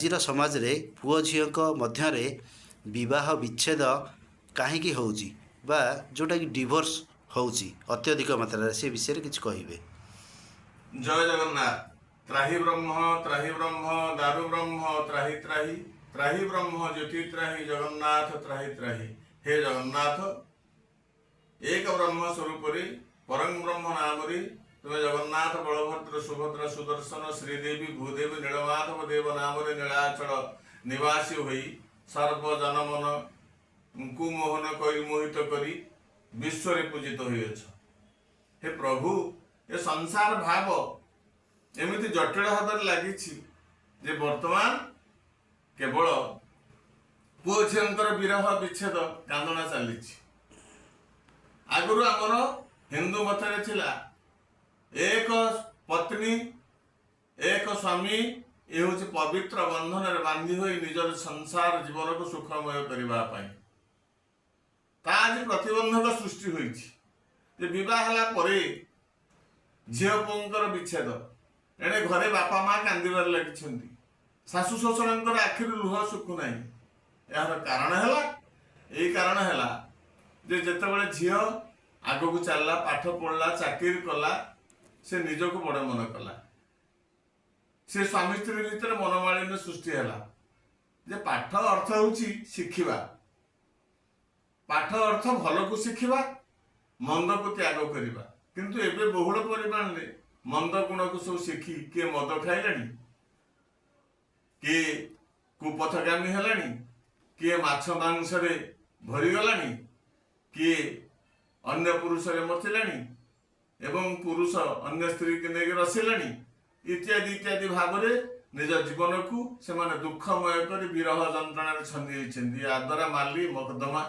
ଆଜିର ସମାଜରେ ପୁଅ ଝିଅଙ୍କ ମଧ୍ୟରେ ବିବାହ ବିଚ୍ଛେଦ କାହିଁକି ହେଉଛି ବା ଯେଉଁଟାକି ଡିଭୋର୍ସ ହେଉଛି ଅତ୍ୟଧିକ ମାତ୍ରାରେ, ସେ ବିଷୟରେ କିଛି କହିବେ। ଜୟ ଜଗନ୍ନାଥ। ତ୍ରାହି ବ୍ରହ୍ମ, ତ୍ରାହି ବ୍ରହ୍ମ, ଦାରୁ ବ୍ରହ୍ମ ତ୍ରାହି ତ୍ରାହି, ତ୍ରାହି ବ୍ରହ୍ମ ଜ୍ୟୋତି ତ୍ରାହି, ଜଗନ୍ନାଥ ତ୍ରାହି ତ୍ରାହି। ହେ ଜଗନ୍ନାଥ, ଏକ ବ୍ରହ୍ମ ସ୍ୱରୂପରେ ପରଂ ବ୍ରହ୍ମ ନାମରେ ତୁମେ ଜଗନ୍ନାଥ, ବଳଭଦ୍ର, ସୁଭଦ୍ରା, ସୁଦର୍ଶନ, ଶ୍ରୀଦେବୀ, ଭୂଦେବୀ, ନୀଳମାଧବ ଦେବ ନାମରେ ନୀଳାଚଳ ନିବାସୀ ହୋଇ ସର୍ବ ଜନମନ ଙ୍କୁ ମୋହନ କରି, ମୋହିତ କରି ବିଶ୍ୱରେ ପୂଜିତ ହୋଇଅଛ। ହେ ପ୍ରଭୁ, ଏ ସଂସାର ଭାବ ଏମିତି ଜଟିଳ ହେବାରେ ଲାଗିଛି ଯେ ବର୍ତ୍ତମାନ କେବଳ ପୁଅ ଝିଅଙ୍କର ବିରହ ବିଚ୍ଛେଦ କାନ୍ଦଣା ଚାଲିଛି। ଆଗରୁ ଆମର ହିନ୍ଦୁ ମତରେ ଥିଲା ଏକ ପତ୍ନୀ ଏକ ସ୍ୱାମୀ, ଏ ହେଉଛି ପବିତ୍ର ବନ୍ଧନରେ ବାନ୍ଧି ହୋଇ ନିଜର ସଂସାର ଜୀବନକୁ ସୁଖମୟ କରିବା ପାଇଁ। ତା ଆଜି ପ୍ରତିବନ୍ଧକ ସୃଷ୍ଟି ହୋଇଛି ଯେ ବିବାହ ହେଲା ପରେ ଝିଅ ପୁଅଙ୍କର ବିଚ୍ଛେଦ। ଏଣେ ଘରେ ବାପା ମା କାନ୍ଦିବାରେ ଲାଗିଛନ୍ତି, ଶାଶୁ ଶ୍ୱଶୁରଙ୍କର ଆଖିରୁ ଲୁହ ଶୁଖୁନାହିଁ। ଏହାର କାରଣ ହେଲା, ଏଇ କାରଣ ହେଲା ଯେ ଯେତେବେଳେ ଝିଅ ଆଗକୁ ଚାଲିଲା, ପାଠ ପଢିଲା, ଚାକିରି କଲା, ସେ ନିଜକୁ ବଡ ମନେ କଲା। ସେ ସ୍ୱାମୀ ସ୍ତ୍ରୀ ଭିତରେ ମନୋମାଳିନ୍ୟ ସୃଷ୍ଟି ହେଲା ଯେ ପାଠ ଅର୍ଥ ହେଉଛି ଶିଖିବା, ପାଠ ଅର୍ଥ ଭଲକୁ ଶିଖିବା, ମନ୍ଦକୁ ତ୍ୟାଗ କରିବା। କିନ୍ତୁ ଏବେ ବହୁଳ ପରିମାଣରେ ମନ୍ଦ ଗୁଣକୁ ସବୁ ଶିଖି କିଏ ମଦ ଖାଇଲାଣି, କିଏ କୁପଥଗାମୀ ହେଲାଣି, କିଏ ମାଛ ମାଂସରେ ଭରିଗଲାଣି, କିଏ ଅନ୍ୟ ପୁରୁଷରେ ମଥିଲାଣି ଏବଂ ପୁରୁଷ ଅନ୍ୟ ସ୍ତ୍ରୀକି ନେଇକି ରସିଲାଣି, ଇତ୍ୟାଦି ଇତ୍ୟାଦି ଭାବରେ ନିଜ ଜୀବନକୁ ସେମାନେ ଦୁଃଖମୟ କରି ବିରହ ଯନ୍ତ୍ରଣାରେ ଛନ୍ଦି ହୋଇଛନ୍ତି। ୟା ଦ୍ୱାରା ମାଲି ମକଦ୍ଦମା,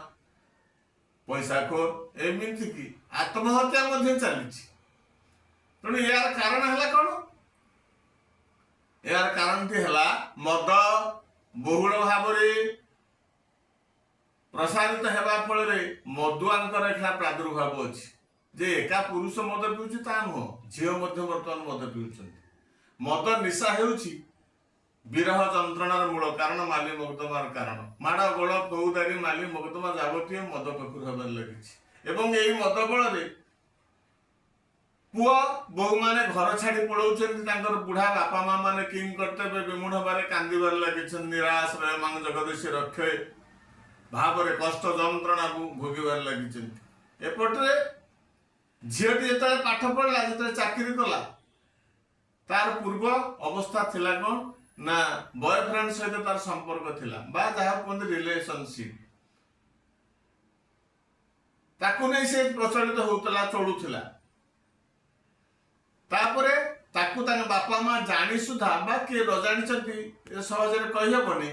ପଇସାଖୋର, ଏମିତିକି ଆତ୍ମହତ୍ୟା ମଧ୍ୟ ଚାଲିଛି। ତେଣୁ ଏହାର କାରଣ ହେଲା କଣ? ଏହାର କାରଣଟି ହେଲା ମଦ ବହୁଳ ଭାବରେ ପ୍ରସାରିତ ହେବା ଫଳରେ ମଦୁଆଙ୍କର ଏଠା ପ୍ରାଦୁର୍ଭାବ ଅଛି ଯେ ଏକା ପୁରୁଷ ମଦ ପିଉଛି ତା ନୁହଁ, ଝିଅ ମଧ୍ୟ ବର୍ତ୍ତମାନ ମଦ ପିଉଛନ୍ତି। ମଦ ନିଶା ହେଉଛି ବିରହ ଯନ୍ତ୍ରଣାର ମୂଳ କାରଣ, ମାଲି ମକଦ୍ଦମାର କାରଣ। ମାଡ଼ ଗୋଳ, ଫୌଦାରୀ, ମାଲି ମକଦ୍ଦମା ଯାବତୀୟ ମଦ ପାଖରୁ ହେବାରେ ଲାଗିଛି। ଏବଂ ଏଇ ମଦ ବଳରେ ପୁଅ ବୋହୂମାନେ ଘର ଛାଡି ପଳଉଛନ୍ତି। ତାଙ୍କର ବୁଢା ବାପା ମା ମାନେ କିଂ କର୍ତ୍ତବ୍ୟ ବିମୂଢ ଭାବରେ କାନ୍ଦିବାରେ ଲାଗିଛନ୍ତି। ନିରାଶ୍ରୟ ମାଂ ଜଗଦୀଶ ରକ୍ଷେ ଭାବରେ କଷ୍ଟ ଯନ୍ତ୍ରଣା ଭୋଗିବାରେ ଲାଗିଛନ୍ତି। ଏପଟରେ ଝିଅଟି ଯେତେବେଳେ ପାଠ ପଢିଲା, ଯେତେବେଳେ ଚାକିରି କଲା, ତାର ପୂର୍ବ ଅବସ୍ଥା ଥିଲା କଣ ନା ବୟଫ୍ରେଣ୍ଡ ସହିତ ତାର ସମ୍ପର୍କ ଥିଲା ବା ଯାହା କୁହନ୍ତି ରିଲେସନସିପ। ତାକୁ ନେଇ ସେ ପ୍ରଚଳିତ ହଉଥିଲା, ଚଳୁଥିଲା। ତାପରେ ତାକୁ ତାଙ୍କ ବାପା ମା ଜାଣି ସୁଧା ବା କିଏ ନ ଜାଣିଛନ୍ତି, ଏ ସହଜରେ କହିହବନି।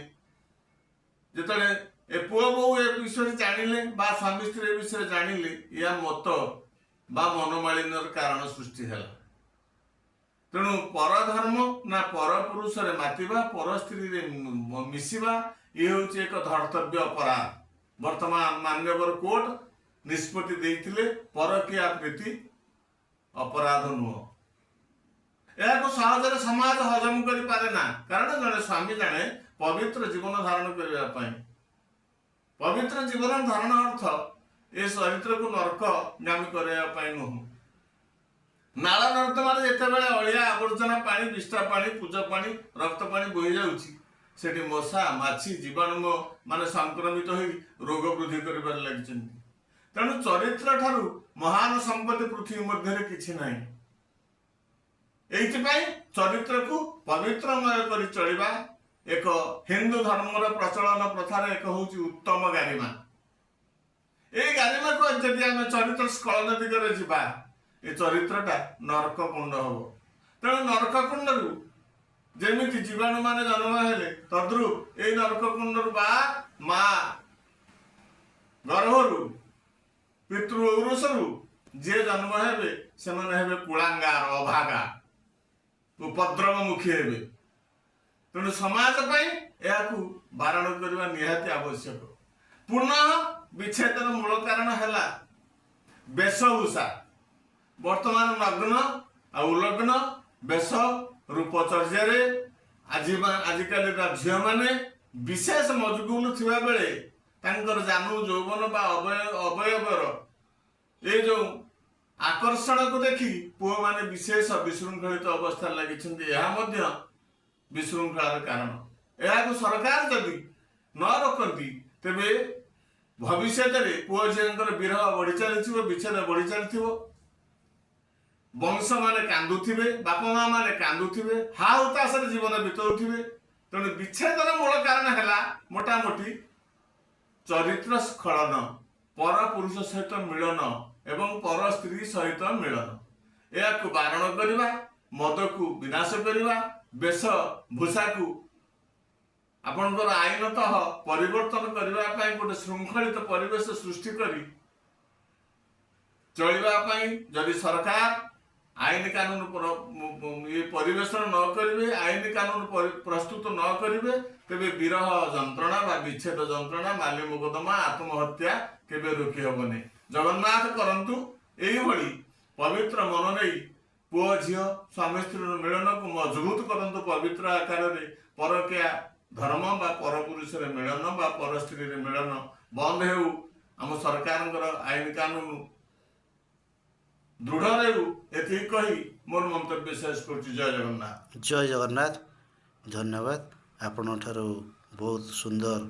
ଯେତେବେଳେ ଏ ପୁଅ ବୋହୂ ଏ ବିଷୟରେ ଜାଣିଲେ ବା ସ୍ୱାମୀ ସ୍ତ୍ରୀ ଏ ବିଷୟରେ ଜାଣିଲେ, ୟା ମତ ବା ମନୋମାଳିନ୍ୟର କାରଣ ସୃଷ୍ଟି ହେଲା। ତେଣୁ ପରଧର୍ମ ନା ପରପୁରୁଷରେ ମାତିବା, ପର ସ୍ତ୍ରୀରେ ମିଶିବା, ଇଏ ହେଉଛି ଏକ ଧର୍ତ୍ତବ୍ୟ ଅପରାଧ। ବର୍ତ୍ତମାନ ମାନ୍ୟବର କୋର୍ଟ ନିଷ୍ପତ୍ତି ଦେଇଥିଲେ, ପରକୀୟା ପ୍ରୀତି ଅପରାଧ ନୁହଁ। ଏହାକୁ ସହଜରେ ସମାଜ ହଜମ କରିପାରେ ନା। କାରଣ ଜଣେ ସ୍ୱାମୀ ଜାଣେ ପବିତ୍ର ଜୀବନ ଧାରଣ କରିବା ପାଇଁ, ପବିତ୍ର ଜୀବନ ଧାରଣ ଅର୍ଥ ଏ ଚରିତ୍ରକୁ ନର୍କ ଗାମୀ କରିବା ପାଇଁ ନୁହଁ। ନାଳ ନର୍ଦ୍ଦମାରେ ଯେତେବେଳେ ଅଳିଆ ଆବର୍ଜନା ପାଣି, ବିଷ୍ଠା ପାଣି, ପୂଜ ପାଣି, ରକ୍ତ ପାଣି ବୋହି ଯାଉଛି, ସେଠି ମଶା, ମାଛି, ଜୀବାଣୁ ମାନେ ସଂକ୍ରମିତ ହୋଇ ରୋଗ ବୃଦ୍ଧି କରିବାରେ ଲାଗିଛନ୍ତି। ତେଣୁ ଚରିତ୍ର ଠାରୁ ମହାନ ସମ୍ପତ୍ତି ପୃଥିବୀ ମଧ୍ୟରେ କିଛି ନାହିଁ। ଏଇଥିପାଇଁ ଚରିତ୍ରକୁ ପବିତ୍ରମୟ କରି ଚଳିବା ଏକ ହିନ୍ଦୁ ଧର୍ମର ପ୍ରଚଳନ ପ୍ରଥାର ଏକ ହଉଛି ଉତ୍ତମ ଗାରିମା। ଏଇ ଗାରିମାକୁ ଯଦି ଆମେ ଚରିତ୍ର ସ୍ଖଳନ ଦିଗରେ ଯିବା, ଏ ଚରିତ୍ରଟା ନରକ କୁଣ୍ଡ ହବ। ତେଣୁ ନରକ କୁଣ୍ଡରୁ ଯେମିତି ଜୀବାଣୁ ମାନେ ଜନ୍ମ ହେଲେ, ତଦ୍ରୁପ ଏଇ ନରକ କୁଣ୍ଡରୁ ବା ମା ଗର୍ଭରୁ, ପିତୃ ଔରସରୁ ଯିଏ ଜନ୍ମ ହେବେ, ସେମାନେ ହେବେ କୁଳାଙ୍ଗାର, ଅଭାଗା, ଉପଦ୍ରବ ମୁଖୀ ହେବେ। ତେଣୁ ସମାଜ ପାଇଁ ଏହାକୁ ବାରଣ କରିବା ନିହାତି ଆବଶ୍ୟକ। ପୁନଃ ବିଚ୍ଛେଦର ମୂଳ କାରଣ ହେଲା ବେଶଭୂଷା। ବର୍ତ୍ତମାନ ନଗ୍ନ ଆଉ ଉଲଗ୍ନ ବେଶ ରୂପଚର୍ଯ୍ୟାରେ ଆଜି ଆଜିକାଲିର ଝିଅମାନେ ବିଶେଷ ମଜଗୁଲ ଥିବା ବେଳେ ତାଙ୍କର ଜାନୁ ଯୌବନ ବା ଅବୟବର ଏ ଯୋଉ ଆକର୍ଷଣକୁ ଦେଖି ପୁଅମାନେ ବିଶେଷ ବିଶୃଙ୍ଖଳିତ ଅବସ୍ଥାରେ ଲାଗିଛନ୍ତି। ଏହା ମଧ୍ୟ ବିଶୃଙ୍ଖଳାର କାରଣ। ଏହାକୁ ସରକାର ଯଦି ନ ରୋକନ୍ତି, ତେବେ ଭବିଷ୍ୟତରେ ପୁଅ ଝିଅଙ୍କର ବିରହ ବଢି ଚାଲିଥିବ, ବିଚ୍ଛେଦ ବଢି ଚାଲିଥିବ, ବଂଶମାନେ କାନ୍ଦୁଥିବେ, ବାପା ମା ମାନେ କାନ୍ଦୁଥିବେ, ହା ହୁତାଶରେ ଜୀବନ ବିତାଉଥିବେ। ତେଣୁ ବିଚ୍ଛେଦର ମୂଳ କାରଣ ହେଲା ମୋଟାମୋଟି ଚରିତ୍ର ସ୍ଖଳନ, ପର ପୁରୁଷ ସହିତ ମିଳନ ଏବଂ ପର ସ୍ତ୍ରୀ ସହିତ ମିଳନ। ଏହାକୁ ବାରଣ କରିବା, ମଦକୁ ବିନାଶ କରିବା, ବେଶ ଭୂଷାକୁ ଆପଣଙ୍କର ଆଇନତଃ ପରିବର୍ତ୍ତନ କରିବା ପାଇଁ ଗୋଟେ ଶୃଙ୍ଖଳିତ ପରିବେଶ ସୃଷ୍ଟି କରି ଚଳିବା ପାଇଁ ଯଦି ସରକାର ଆଇନ କାନୁନ ଇଏ ପରିବେଷଣ ନ କରିବେ, ଆଇନ କାନୁନ ପ୍ରସ୍ତୁତ ନ କରିବେ, ତେବେ ବିରହ ଯନ୍ତ୍ରଣା ବା ବିଚ୍ଛେଦ ଯନ୍ତ୍ରଣା, ମାଲି ମୋକଦ୍ଦମା, ଆତ୍ମହତ୍ୟା କେବେ ରୋକି ହବନି। ଜଗନ୍ନାଥ କରନ୍ତୁ ଏଇଭଳି ପବିତ୍ର ମନ ନେଇ ପୁଅ ଝିଅ ସ୍ୱାମୀ ସ୍ତ୍ରୀର ମିଳନକୁ ମଜବୁତ କରନ୍ତୁ ପବିତ୍ର ଆକାରରେ। ପରକୀୟା ଧର୍ମ ବା ପରପୁରୁଷରେ ମିଳନ ବା ପର ସ୍ତ୍ରୀରେ ମିଳନ ବନ୍ଦ ହେଉ। ଆମ ସରକାରଙ୍କର ଆଇନ କାନୁନ ଦୃଢ଼ ରହୁ। ଏତିକି କହି ମୋର ମନ୍ତବ୍ୟ ଶେଷ କରୁଛି। ଜୟ ଜଗନ୍ନାଥ। ଜୟ ଜଗନ୍ନାଥ। ଧନ୍ୟବାଦ, ଆପଣଙ୍କ ଠାରୁ ବହୁତ ସୁନ୍ଦର